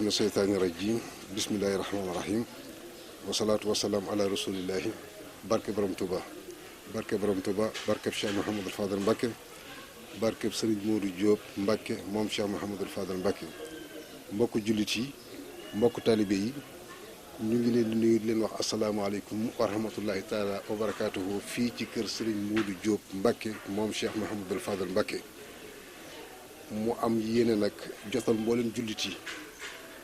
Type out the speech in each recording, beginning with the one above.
min seytaani rajim bismillahi rahmaani rahim wasalaatu wasalaam ala rasulillahi barke borom Touba barke borom Touba barkeb Cheikh Mouhamadul Fadal Mbacke barkeb Serigne Modou Diop Mbacke moom Cheikh Mouhamadul Fadal Mbacke mbokku jullit yi mbokku taalibe yi ñu ngi leen di nuyu leen wax asalaamaaleykum wa rahmatullahi taala wa barakaatuhu fii ci kër Serigne Modou Diop Mbacke moom Cheikh Mouhamadul Fadal Mbacke mu am yéene nag jotal mboolem jullit yi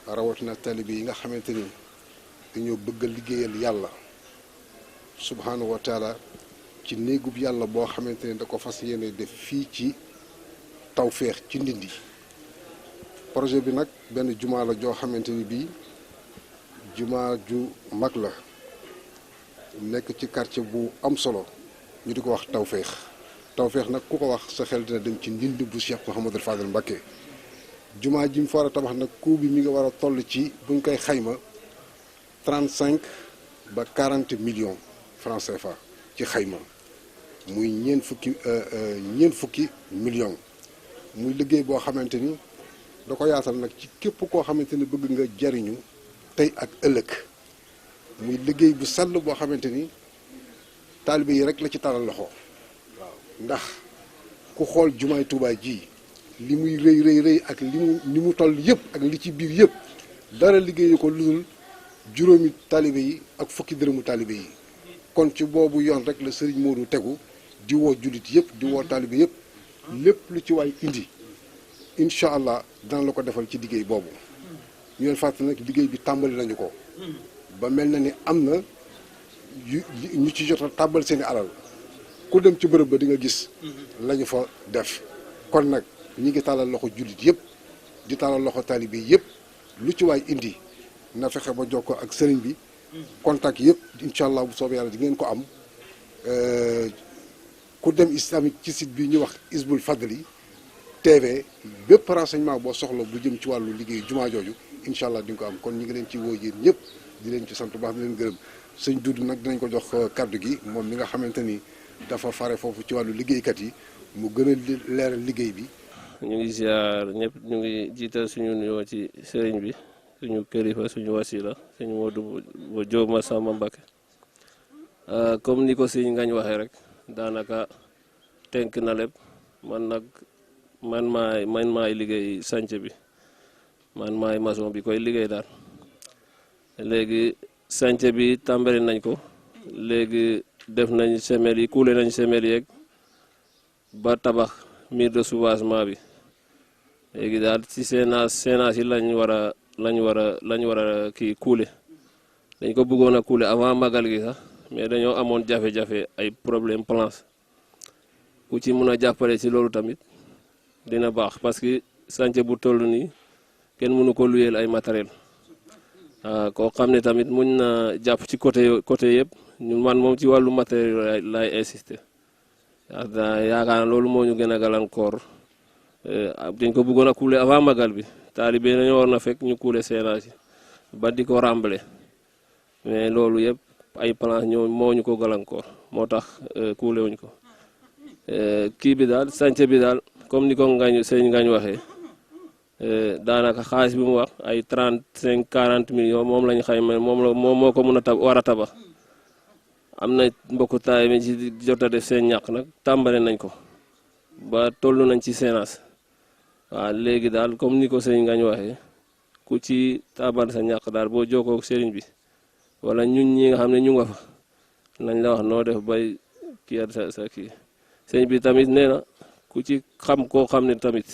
rawatina taalibe yi nga xamante ni dañoo bëgg a liggéeyal yàlla subhaanahu wa taala ci néegub yàlla boo xamante ne da ko fas yéene def fii ci Tawféex ci Ndindi projet bi nag benn jumaa la joo xamante ni bii jumaa ju mag la nekk ci quartier bu am solo ñu di ko wax Tawféex nag ku ko wax sa xel dina dem ci Ndindi bu Cheikh Mouhamadul Fadal Mbacke jumaa ji mu fa war a tabax nag coût bi mi nga war a toll ci buñ koy xayma 35 ba 40 millions francs CFA ci xayma muy ñeent fukki millions muy liggéey boo xamante ni da ko yaatal nag ci képp koo xamante ni bëgg nga jariñu tey ak ëllëg muy liggéey bu sell boo xamante ni taalibe yi rek la ci talal loxo waaw ndax ku xool jumaay Tuubaa ji li muy rëy ak li mu toll yëpp ak li ci biir yëpp dara liggéeyu ko lu dul juróomi taalibe yi ak fukki dërëmu taalibe yi kon ci boobu yoon rek la Serigne Modou tegu di woo jullit yëpp di woo taalibe yëpp lépp lu ci waay indi incha allah dana la ko defal ci liggéey boobu ñu leen fàttali nag liggéey bi tàmbali nañu ko ba mel na ni am na ñu ci jot a tàmbal seeni alal ku dem ci bërëb ba di nga gis lañu fa def kon nag ñi ngi tàllal loxo jullit yëpp di tàllal loxo taalibe yëpp lu ci waay indi na fexe ba jokkoo ak sëriñ bi contact yëpp incha allah bu soobee yàlla di ngeen ko am ku dem islamique ci site bi ñuy wax Isbul Fadli TV bépp renseignement boo soxla bu jëm ci wàllu liggéey jumaa jooju incha allah di nga ko am kon ñu ngi leen ci woo yéen ñëpp di leen ci sant bu baax di leen gërëm sëñ Dudu nag dinañ ko jox kaddu gi moom mi nga xamante ni dafa fare foofu ci wàllu liggéeykat yi mu gën a leeral liggéey bi. ñu ngi ziar ñëpp ñu ngi jiital suñu nuyoo ci sëriñ bi suñu kilifa suñu wasila suñu Modou bu Diop Massamba Mbacke comme ni ko sëñ Ngañ waxee rek daanaka tënk na lépp man maay liggéey sànce bi man maay maçon bi koy liggéey daal léegi sànce bi tàmbali nañ ko léegi def nañ semelle yi kuule nañ semelle yeeg ba tabax mur de soubassement bi léegi daal ci séenage yi lañ war a kii kuule dañ ko bëggoon a kuule avant magal gi sax mais dañoo amoon jafe-jafe ay problème planche ku ci mën a jàppale ci loolu tamit dina baax parce que chantier bu toll nii kenn mënu ko luyeel ay matériel koo xam ne tamit muñ na jàpp ci côté yëpp man moom ci wàllu matériel lay insister yaakaar na loolu moo ñu gën a gàllankoor dañ ko bëggoon a kuule avant magal bi taalibe nañu war na fekk ñu kuule séenage yi ba di ko rembale mais loolu yëpp ay plan moo ñu ko gàllankoor moo tax kuule wuñ ko kii bi daal chantier bi daal comme ni ko sëñ Ngañ waxee daanaka xaalis bi mu wax ay 35-40 millions moom lañ xayma moom moo ko mën a war a tabax am na mbokku taay mi ci jot a def seen ñàq nag tàmbale nañ ko ba toll nañ ci séenage waaw léegi daal comme ni ko sëñ Ngañ waxee ku ci tabal sa ñàq daal boo jokkoo ak sëriñ bi wala ñun ñi nga xam ne ñu nga fa nañ la wax noo def bay kii sa kii sëñ bi tamit nee na ku ci xam koo xam ne tamit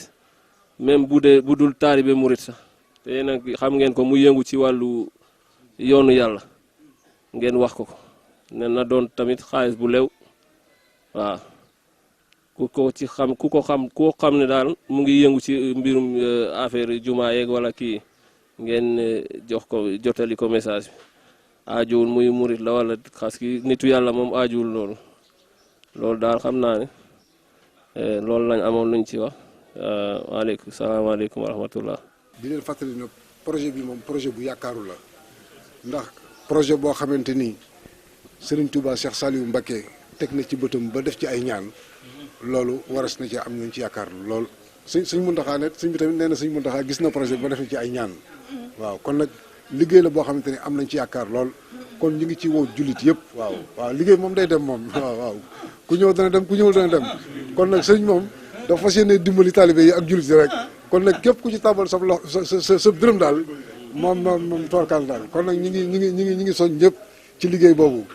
même bu dul taalibe murit sax te nag xam ngeen ko mu yëngu ci wàllu yoonu yàlla ngeen wax ko ne na doon tamit xaalis bu lew waaw ku ko xam ne daal mu ngi yëngu ci mbirum affaire jumaa yeeg wala kii ngeen jox ko jotali ko message bi aajuwul muy murit la wala xas ki nitu yàlla moom aajuwul loolu daal xam naa ne loolu lañ amoon luñ ci wax waaleykum salaamaaleykum wa rahmatullah di leen fàttali ne projet bi moom projet bu yaakaaru la ndax projet boo xamante ni Serigne Touba Cheikh Saliou Mbacké teg na ci bëtam ba def ci ay ñaan loolu waras na ci am nañ ci yaakaar lool sëñ Mountakha ne sëñ bi tamit nee na sëñ Mountakha gis na projet bi ba def na ci ay ñaan waaw kon nag liggéey la boo xamante ni am nañ ci yaakaar lool kon ñu ngi ci woo jullit yëpp waaw liggéey moom day dem moom waaw ku ñëw dana dem ku ñëwul dana dem kon nag sëñ moom dafa fas yéene dimbali taalibe yi ak jullit yi rek kon nag képp ku ci tàbbal sa loxo sa dërëm daal moom toorkaal daal kon nag ñi ngi soñ ñëpp ci liggéey boobu